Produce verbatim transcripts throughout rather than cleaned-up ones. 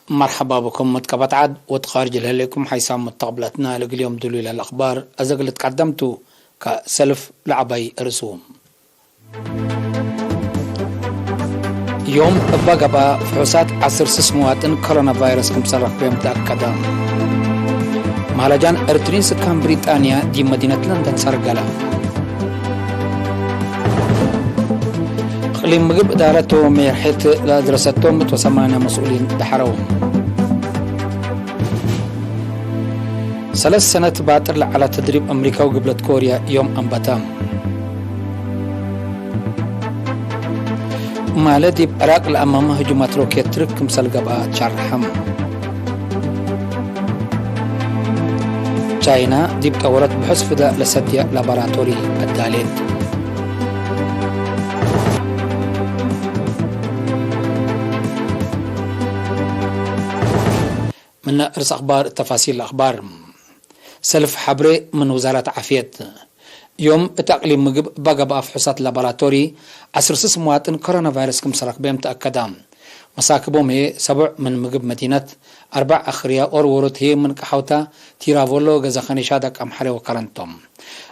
መርሐባ ብኩም። መትቀበት ዐድ ወትካርጅ ለህሌኩም ሓይሳም መተቅብለትና። ለእግል ዮም ድሉይ ለልአክባር አዘግ ልትቀደም ቱ። ከሰልፍ ለዐባይ እርሱ። ዮም እባ ገብአ፣ ፍሑሳት ዐስር ስስ መዋጥን ኮሮና ቫይረስ ክምሰል ረክበዮም ተአከደ። መሀረጃን ኤርትሪን ስካን ብሪጣንያ ዲብ መዲነት ለንደን ሰርገለ። እቅሊም ምግብ እዳረት ወሜርሐት ለአድረሰቶም እት ወሰማንያ መስኡሊን ደሐረው። ሰለስ ሰነት ባጥር ለዐለ ተድሪብ አምሪካዊ ግብለት ኮርያ ዮም አንበተ። ማለ ዲብ ዕራቅ ለአመመ ህጁማት ሮኬት ትርክ ክምሰል ገብአ ሸርሐ። ቻይና ዲብ ጠወረት ብሑስ ፍዳእ ለሰድየ ላቦራቶሪ አዳሌት። ምነ ርእስ አክባር ተፋሲል አክባር። ሰልፍ ሐብሬ ምን ውዛረት ዓፍየት። ዮም እት አቅሊም ምግብ እባ ገብአ ፍሑሳት ላቦራቶሪ ዐስር ስስ መዋጥን ኮሮና ቫይረስ ክምሰል ረክበዮም ተአከደ። መሳክቦም ህዬ ሰቡዕ ምን ምግብ መዲነት፣ አርበዕ አክርያ ኦር ዎሮት ህዬ ምን ቀሐውታ ቲራቮሎ ገዘ ከኒሻ ደቅ አምሐሬ ወከረን ቶም።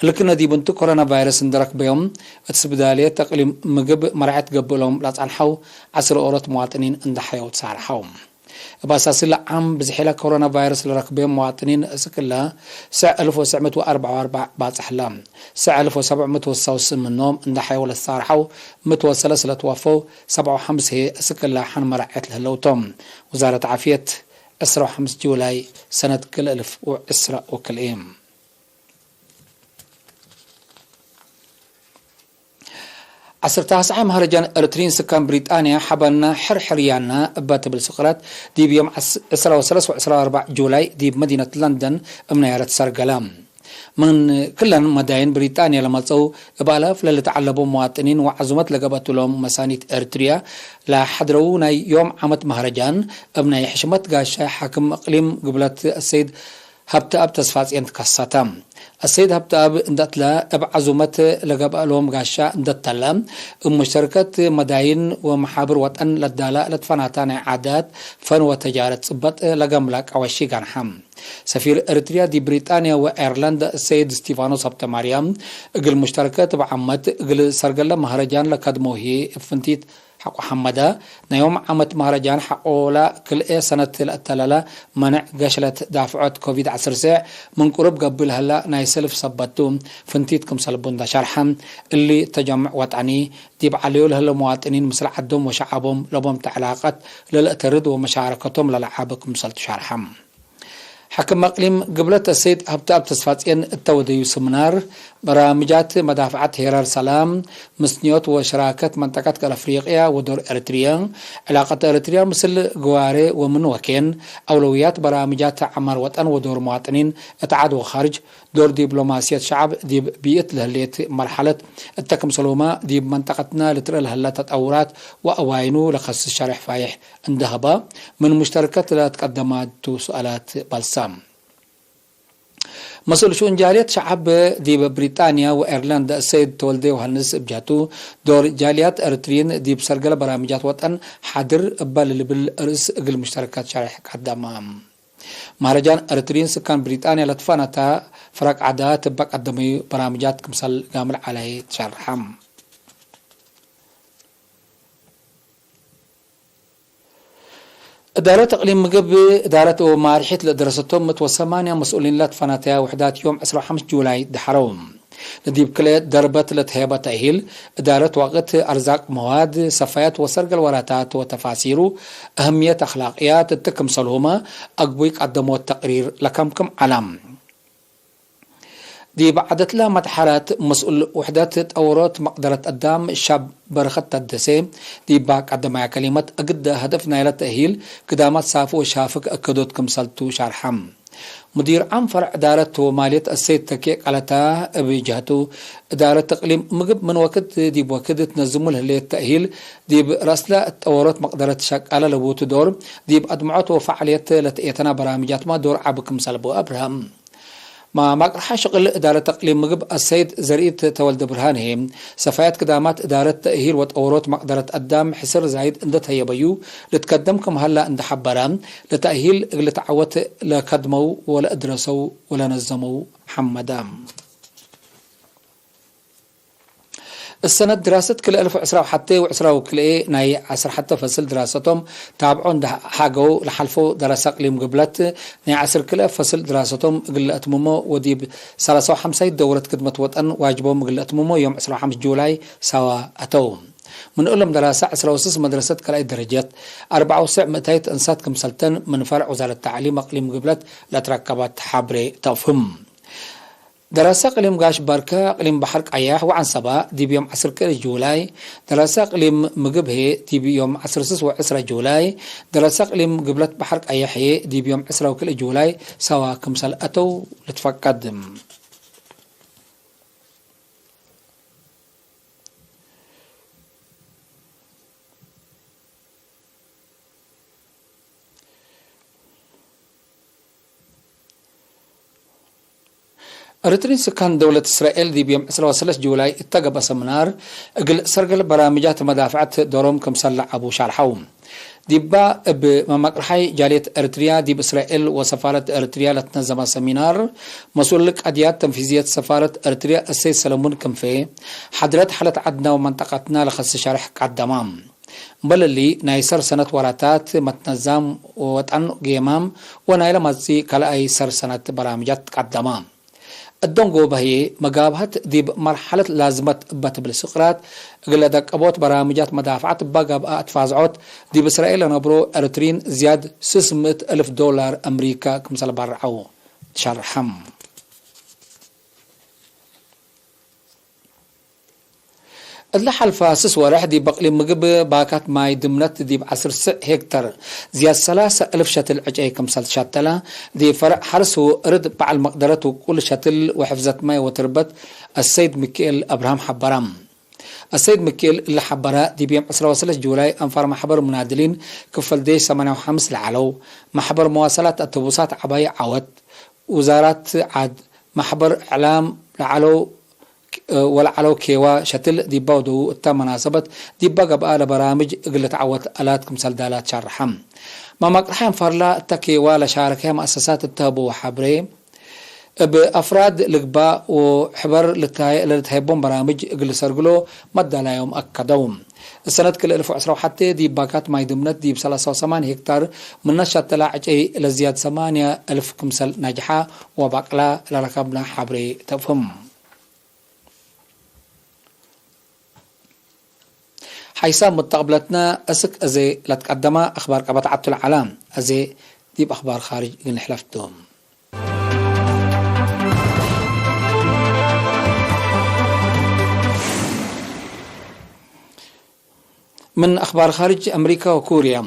እልክነ ዲብ እንቱ ኮሮና ቫይረስ እንዴ ረክበዮም እት ስብዳልየት አቅሊም ምግብ መርዐት ገብእ እሎም ለጸንሐው ዐስር ኦሮት መዋጥኒን እንዴ ሐየው ተሳርሐው። እብ አሳሲ ለዓም ብዝሒለ ኮሮና ቫይረስ ለረክበዮም መዋጥኒን እስክለ ሰዕ አልፍ ወሰዕ ምእት ወአርበዕ ወአርበዕ ባጽሕ ለ። ሰዕ አልፍ ወሰብዕ ምእት ወሰውስ ምኖም እንዴ ሐየው ለተሳርሐው፣ ምእት ወሰለስ ለትወፈው፣ ሰብዕ ወሐምስ ህዬ እስክለ ሐን መርዐት ለህለው ቶም። ውዛረት ዓፍየት፣ ዕስራ ወሐምስ ጁላይ ሰነት ክልኤ አልፍ ወዕስራ ወክልኤ። ዐስር ታስዐ መሀረጃን ኤርትሪን ስካን ብሪጣንያ ሐበና ሕር ሕርያና እበ ትብል ስቅረት ዲብ ዮም ዐስ-፣ ዕስራ ወሰለስ ወዕስራ ወአርበዕ ጁላይ ዲብ መዲነት ለንደን እብ ናያረት ሰርገለ። ምን ክለን መዳይን ብሪጣንያ ለመጽአው እብ አላፍ ለልትዐለቡ መዋጥኒን ወዐዙመት ለገብአት እሎም መሳኒት ኤርትርያ ለሐድረው ናይ ዮም ዓመት መሀረጃን እብ ናይ ሕሽመት ጋሻይ ሓክም እቅሊም ግብለት አሰይድ ሀብተአብ ተስፋጽዮን ትከሰተ። አሰይድ ሀብተአብ እንደ እትለ እብ ዐዙመት ለገብአ እሎም ጋሻ እንደ ተለ፣ እብ ሙሽተርከት መዳይን ወመሓብር ወጠን ለዳላ ለትፈናታ ናይ ዓዳት፣ ፈን ወተጃረት ጽበጥ ለገምላ ቀወሺ ጋንሐ። ሰፊር ኤርትርያ ዲብ ብሪጣንያ ወአየርላንድ ሰይድ ስቲፋኖስ ሀብተማርያም፣ እግል ሙሽተርከት እብ ዓመት እግል ሰርገለ መሀረጃን ለከድመው ህዬ እብ ፍንቲት ሐቆ ሐመደ፣ ናይ ዮም ዓመት መሀረጃን ሐቆለ ክልኤ ሰነት ለአተለለ መነዕ ገሽለት ዳፍዖት ኮቪድ ዐስር ስዕ ምን ቅሩብ ገብእ ለህላ ናይ ሰልፍ ሰበት ቱ፣ ፍንቲት ክምሰል ቡ እንደ ሸርሐ፣ እሊ ተጀምዕ ወጠኒ ዲብ ዐለዩ ለህለ መዋጥኒን ምስል ዐዶም ወሸዐቦም ለቦም ተዕላቀት ለልአተርድ ወመሻረከቶም ለለዓብ ክምሰል ቱ ሸርሐ። ሓክም አቅሊም ግብለት አሰይድ ሀብተአብ ተስፋጽዮን እተ ወደዩ ስምናር፣ በራምጃት መዳፍዐት ሄራር ሰላም፣ ምስንዮት ወሽራከት መንጠቀት ገልፍ አፍሪቅያ ወዶር ኤርትርየ፣ ዕላቀት ኤርትርያ ምስል ግዋሬ ወምን ወኬን፣ አውለውያት በራምጃት ዐማር ወጠን ወዶር መዋጥኒን እት ዐድ ወካርጅ፣ ዶር ዲፕሎማስየት ሸዐብ ዲብ ብይእት ለህሌት መርሐለት እተ ክምሰልሁመ ዲብ መንጠቀትነ ልትርኤ ለህለ ተጠውራት ወአዋይኑ ለከስስ ሸሬሕ ፋይሕ እንደ ሀበ፣ ምን ሙሽተርከት ለትቀደመቱ ሱኣላት በልሰ። መስኡል ሽኡን ጃልየት ሸዐብ ዲብ ብሪጣንያ ወአየርላንድ ሰይድ ተወልደ ዮሃንስ እብ ጀህቱ፣ ዶር ጃልያት ኤርትርይን ዲብ ሰርገለ በራምጃት ወጠን ሓድር እበ ለልብል ርእስ እግል ሙሽተረካት ሸሬሕ ቀደመ። መሀረጃን ኤርትርይን ስካን ብሪጣንያ ለትፈነተ ፍረቅ ዐዳት እበ ቀደመዩ በራምጃት ክምሰል ጋምል ዐለ ተሸርሐ። እዳረት እቅሊም ምግብ፣ እዳረት ወማርሒት ለደረሰቶም ምእት ወሰማንያ መስኡሊን ለትፈናተያ ውሕዳት ዮም ዕስራ ወሐምስ ጁላይ ደሐረው። ለዲብ ክልኤ ደርበት ለትሄበ ተእሂል፣ እዳረት ወቅት፣ አርዛቅ መዋድ፣ ሰፋያት ወሰርገል ወራታት ወተፋሲሩ፣ አህምየት አክላቅያት እት ክምሰልሁመ አግቡይ ቀደሞት ተቅሪር ለከምክም ዐለ። ዲብ ዐደትለ መትሐረት መስኡል ውሕደት ጠውሮት መቅደረት አዳም ሻብ በረኸት ታደሴ፣ ዲብ ቀደማያ ከሊመት፣ እግደ ሀደፍ ናይለ ተእሂል ግዳማት ሳፊ ወሻፍግ እከዶት ክምሰልቱ ሻርሐ። ሙዲር ዓም ፈርዕ እዳረት ወማልየት አሰይድ ተኬ ቀለታ እብ ጀህቱ፣ እዳረት እቅሊም ምግብ ምን ወክድ ዲብ ወክድ ትነዝሙ ለህሌት ተእሂል፣ ዲብ ረአስለ እት ጠወሮት መቅደረት ሸቃለ ለቡቱ ዶር፣ ዲብ አድምዖት ወፈዓልየት ለተኤተና በራምጃትመ ዶር ዐቢ ክምሰል ቡ አብርሀ። ማማቅርሓ ሽቅል እዳረት አቅሊም ምግብ አሰይድ ዘርኢት ተወልደ ብርሃን ህዬ፣ ሰፋየት ክዳማት እዳረት ተእሂል ወጠወሮት መቅደረት አዳም ሕስር ዛይድ እንደ ተየበዩ ልትከደም ክም ሀላ እንደ ሐበረ፣ ለተእሂል እግል ተዐወት ለከድመው ወለእድረሰው ወለነዘመው ሐመደ። እሰነት ድራሰት ክልኤ አልፍ ወዕስራ ወሐቴ ወዕስራ ወክልኤ ናይ ዐስር ሐቴ ፈስል ድራሰቶም ታብዖ እንደ ሀገው ለሐልፈው ደረሰ አቅሊም ግብለት ናይ ዐስር ክልኤ ፈስል ድራሰቶም እግል ለአትምሞ ወዲብ ሰላሳ ወሐምሳይት ደውረት ክድመት ወጠን ዋጅቦም እግል ለአትምሞ ዮም ዕስራ ወሐምስ ጁላይ ሳዋ አተው። ምን እሎም ደራሰ ዐስራ ወስስ መድረሰት ካልኣይት ደረጀት፣ አርበዓ ወሰዕ ምእታይት እንሳት ክምሰልተን ምን ፈርዕ ወዛረት ተዕሊም አቅሊም ግብለት ለትረከበት ሐብሬ ተአፍህም። ደረሰ አቅሊም ጋሽ ባርከ፣ አቅሊም በሐር ቀያሕ ወዐንሰባ፣ ዲብ ዮም ዐስር ክልኤ ጁላይ፣ ደረሰ አቅሊም ምግብ ህዬ ዲብ ዮም ዐስር ስስ ወዕስረ ጁላይ፣ ደረሰ አቅሊም ግብለት በሐር ቀያሕ ህዬ ዲብ ዮም ዕስረ ወክልኤ ጁላይ ሰዋ ክምሰል አተው ልትፈቀድ። ኤረትርዪን ስካን ደውለት እስራኤል ዲብ ዮም ዕስራ ወሰለስ ጁላይ እተ ገብአ ሰምናር እግል ሰርገል በራምጃት መዳፍዐት ዶሮም ክምሰል ለዐቡ ሻርሐው። ዲባ እብ መማቅርሓይ ጃልየት ኤረትርያ ዲብ እስራኤል ወሰፋረት ኤረትርያ ለትነዘመ ሰሚናር፣ መስኡል ቀድያት ተንፊዝየት ሰፋረት ኤረትርያ እሰይድ ሰለሙን ክንፌ፣ ሐድረት ሐለት ዐድና ወመንጠቀትና ለከስ ሸርሕ ቀደማ። እምበል እሊ፣ ናይ ሰር ሰነት ወራታት መትነዛም ወጠን ጌማም ወናይለ መጽእ ካልኣይ ሰር ሰነት በራምጃት ቀደማ። እዶንጎ በህዬ፣ መጋብሀት ዲብ መርሐለት ላዝመት እበ ትብል ስቅራት፣ እግለ ደቀቦት በራምጃት መዳፍዐት እበ ገብአ አትፋዝዖት፣ ዲብ እስራኤል ለነብሮ ኤረትርዪን ዝያድ ስስ ምእት እልፍ ዶላር አምሪካ ክምሰል በርዐው ትሸርሐም። እለ ሐልፈ ስስ ወርሕ ዲብ አቅሊም ምግብ ባካት ማይ ድምነት ዲብ ዐስር ስዕ ሄክተር ዝያድ ሰላሰ እልፍ ሸትል ዕጨይ ክምሰል ትሸተለ፣ ዲብ ፈርዕ ሐርስ ወእርድ በዐል መቅደረት ውቁል ሸትል ወሕፍዘት ማይ ወትርበት አሰይድ ሚኪኤል አብርሃም ሐበረ። አሰይድ ሚኪኤል እለ ሐበረ፣ ዲብ ዮም ዕስራ ወሰለስ ጁላይ አንፋር ማሕበር ሙናድሊን ክፈል ዴሽ ሰማንያ ወሐምስ ለዐለው፣ ማሕበር መዋሰላት አተቡሳት ዐባይ ዐወት፣ ውዛራት ዐድ፣ ማሕበር እዕላም ለዐለው ወለዐለው ኬዋ ሸትል ዲባ ወደዉ እተ መናሰበት ዲባ ገብአ ለበራምጅ እግል ልትዐወት አላት ክምሰል ዳላት ሸርሐ። ማማቅርሐ አንፋርላ እተ ኬዋ ለሻረከ መአሰሳት እተ ሀበው ሐብሬ፣ እብ አፍራድ ልግባእ ወሕበር ለልትሀየቦም በራምጅ እግል ልሰርግሎ መዳላዮም አከደው። እሰነት ክልኤ እልፍ ወዕስራ ወሐቴ ዲብ ባካት ማይ ድምነት ዲብ ሰላሳ ወሰማን ሄክታር ምነ ሸተላ ዕጨይ ለዝያድ ሰማንያ እልፍ ክምሰል ነጅሐ ወባቅላ ለረከብነ ሐብሬ ተፍህም። ሐይሳም ሙተቅብለትነ እስክ እዜ ለትቀደመ አክባር ቀበት ዐቱ ለዐለ፣ እዜ ዲብ አክባር ካርጅ እግል ንሕለፍ ቱ። ምን አክባር ካርጅ፣ አምሪካ ወኩርያ።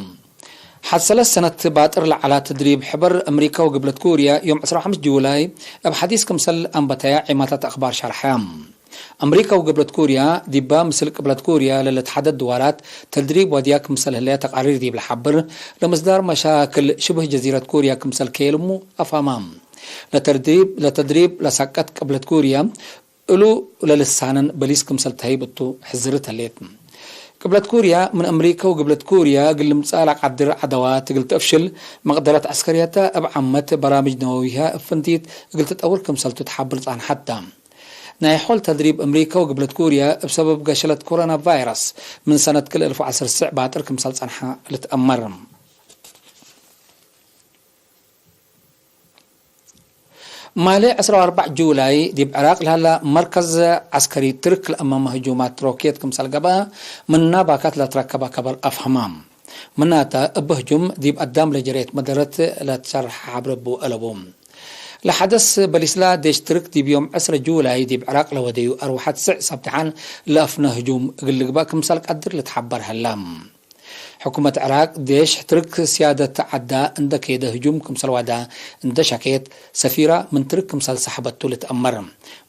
ሐድ ሰለስ ሰነት ባጥር ለዐላ ተድሪብ ሕበር አምሪካ ወግብለት ኩርያ፣ ዮም ዕስራ ወሐምስ ጁላይ እብ ሐዲስ ክምሰል አንበተያ ዒማታት አክባር ሸርሐ። አምሪካ ወግብለት ኩርያ፣ ዲባ ምስል ቅብለት ኩርያ ለልትሐደድ ድዋራት ተድሪብ ወድያ ክምሰል ህለያ ተቃሪር ዲብ ለሐብር፣ ለምስዳር መሻክል ሽብህ ጀዚረት ኩርያ ክምሰል ከየልሙ አፍሀማ። ለተድሪብ፣ ለተድሪብ ለሳቀት ቅብለት ኩርያ፣ እሉ ለልሳንን በሊስ ክምሰል ተህይብ እቱ ሕዝርት ህሌት። ቅብለት ኩርያ፣ ምን አምሪከ ወግብለት ኩርያ እግል ልምጸእ ለቀድር ዐደዋት እግል ተአፍሽል፣ መቅደረት ዐስከርየተ እብ ዓመት፣ በራምጅ ነወዊሀ እብ ፍንቲት እግል ትጠውር ክምሰልቱ ተሓብር ጸንሐት ተ። ናይ ሖል ተድሪብ አምሪከ ወግብለት ኩርያ እብ ሰበብ ገሸለት ኮሮና ቫይረስ ምን ሰነት ክልኤ እልፍ ወዐስር ስዕ ባጥር ክምሰል ጸንሐ ልትአመር። ማሌ ዕስራ ወአርበዕ ጁላይ ዲብ ዕራቅ ለሀላ መርከዝ ዐስከሪ ትርክ ለአመመ ህጁማት ሮኬት ክምሰል ገብአ፣ ምና ባካት ለትረከበ ከበር አፍሀማ። ምናተ፣ እብ ህጁም ዲብ አዳም ለጀሬት መደረት ለትሸርሐ ሐብር እቡ አለቡ። ለሐደስ በሊስላ ዴሽ ትርክ ዲብ ዮም ዕስረ ጁላይ ዲብ ዕራቅ ለወደዩ አርወሐት ስዕ ሰብትሓን ለአፍነ ህጁም እግል ልግበእ ክምሰል ቀድር ልትሐበር ሀላ። ሕኩመት ዕራቅ፣ ዴሽ ትርክ ስያደት ዐዳ እንደ ኬደ ህጁም ክምሰል ዋዳ እንደ ሸኬት፣ ሰፊራ ምን ትርክ ክምሰል ሰሐበቱ ልትአመር።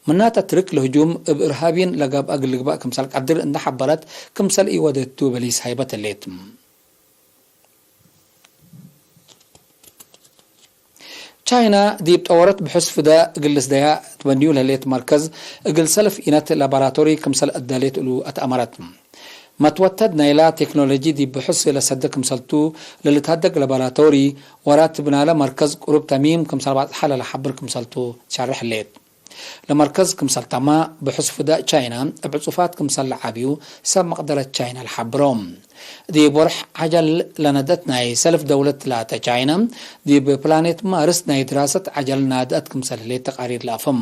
ምናተ ትርክ ለህጁም እብ እርሃቢን ለገብአ እግል ልግበእ ክምሰል ቀድር እንደ ሐበረት፣ ክምሰል ኢወደቱ በሊስ ሀይበት ህሌት። ቻይና ዲብ ጠወረት ብሑስ ፍዳ እግል ልስደያ ትበንዩ ለህሌት መርከዝ እግል ሰልፍ ኢነት ላቦራቶሪ ክምሰል አዳሌት እሉ አትአመረት። መትወተድ ናይላ ቴክኖሎጂ ዲብ ብሑስ ለሰደ ክምሰልቱ ለልትሀደግ ላቦራቶሪ ወራት ብናለ መርከዝ ቅሩብ ተሚም ክምሰል ባጽሐ ለለሐብር ክምሰልቱ ትሸርሕ ህሌት። ለመርከዝ ክምሰል ተማ፣ ብሑስ ፍዳ ቻይና እብ ዕጹፋት ክምሰል ለዓብዩ ሰብ መቅደረት ቻይና ለሐብሮ። ዲብ ወርሕ ዐጀል ለነድአት ናይ ሰልፍ ደውለት ላተ ቻይና፣ ዲብ ፕላኔት ማርስ ናይ ድራሰት ዐጀል ናድአት ክምሰል ህሌት ተቃሪር ለአፍህም።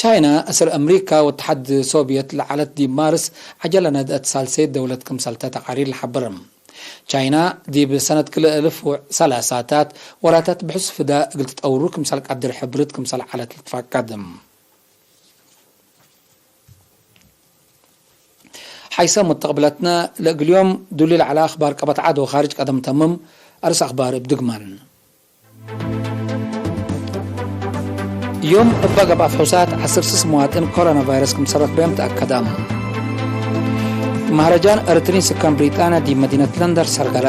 ቻይና፣ እስር አምሪካ ወእትሓድ ሶብየት ለዐለት ዲብ ማርስ ዐጀል ለነድአት ሳልሰየት ደውለት ክምሰልተ ተቃሪር ለሐብር። ቻይና ዲብ ሰነት ክልኤ እልፍ ወሰላሳታት ወራታት ብሕሱፍዳ እግል ትጠውሩ ክምሰል ቀድር ሕብርት ክምሰል ዐለት ልትፈቀድ። ሐይሰ ሙተቅብለትነ ለእግል ዮም ዱሊ ለዐለ አክባር ቀበት ዐድ ወካርጅ ቀደም ተምም። አርስ አክባር እብ ድግመን። ዮም እበ ገብአ ፍሑሳት ዐስር ስስ መዋጥን ኮሮና ቫይረስ ክምሰል ረክበዮም ተአከደ። መህረጃን ኤረትርዪን ስካን ብሪጣንያ ዲብ መዲነት ለንደን ሰርገለ።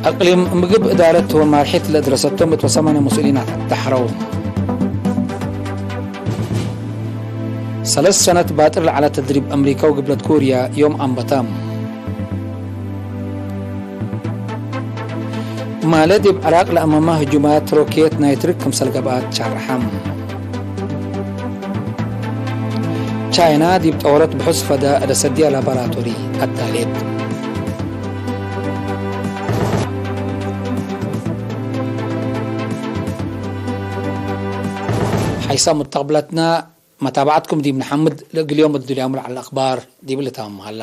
አቅሊም ምግብ እዳረት ወማርሒት ለእድረሰቶም እት ወሰማንያ መስኡሊን አተሐረው። ሰለስ ሰነት ባጥር ለዐለ ተድሪብ አምሪከ ወግብለት ኮርያ ዮም አንበተ። ማለ ዲብ ዕራቅ ለአመመ ህጁማት ሮኬት ናይ ትርክ ክምሰል ገብአት ሸርሐ። ቻይና ዲብ ጠወረት ብሑስ ፈዳ ለሰድያ ላቦራቶሪ አዳሌት። ሐይሰ ሙተቅብለትነ መታብዐትኩም ዲብ ነሐምድ። ለእግል ዮም እት ዱልያሙ ለዐለ አክባር ዲብ ልታምም ሀላ።